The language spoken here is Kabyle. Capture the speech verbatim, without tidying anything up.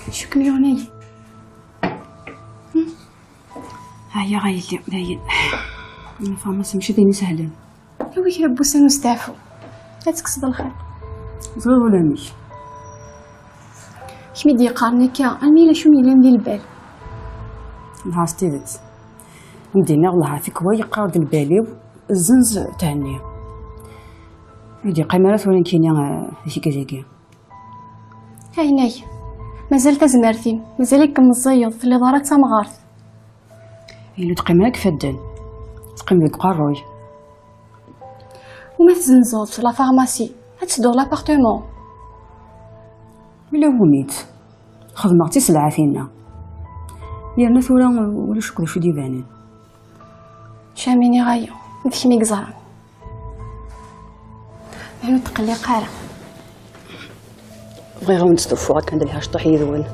Acu kem-yuɣen? Ɛyiɣ a yelli, dayen. Lfarmasi mačči d ayen isehlen. Awi kra n wussan usteɛfu. Ad tekkseḍ lxiq. Ẓriɣ ulamek. Kemm i d-yeqqaren akka, almi yella acu yellan di lbal. Dɣa s tidet. Am d-iniɣ lha tikwal yeqqar-d lbal-iw, zzenz thenni. Ur d-yeqqim ara tura nekkini, eh, di tikkelt-agi. Ɛinay, mazal tazmert-im, mazal-ikem meẓẓiyeḍ, telliḍ ara d tamɣart. Yelli teqqim ara deg ifadden, teqqim deg uqerruy. Uma tzenzuḍ la pharmacie, ad tedduḍ l'appartement. Ula wumi-tt? Xedmeɣ-tt i sselɛa tinna. Yerna tura ulac akk d acu d-ibanen. Cami niɣ aya, d kemm i yeẓran. Ur tqelliq ara. Bɣiɣ ad wen-d-stuffuɣ akken d lha cṭuḥ yid-wen.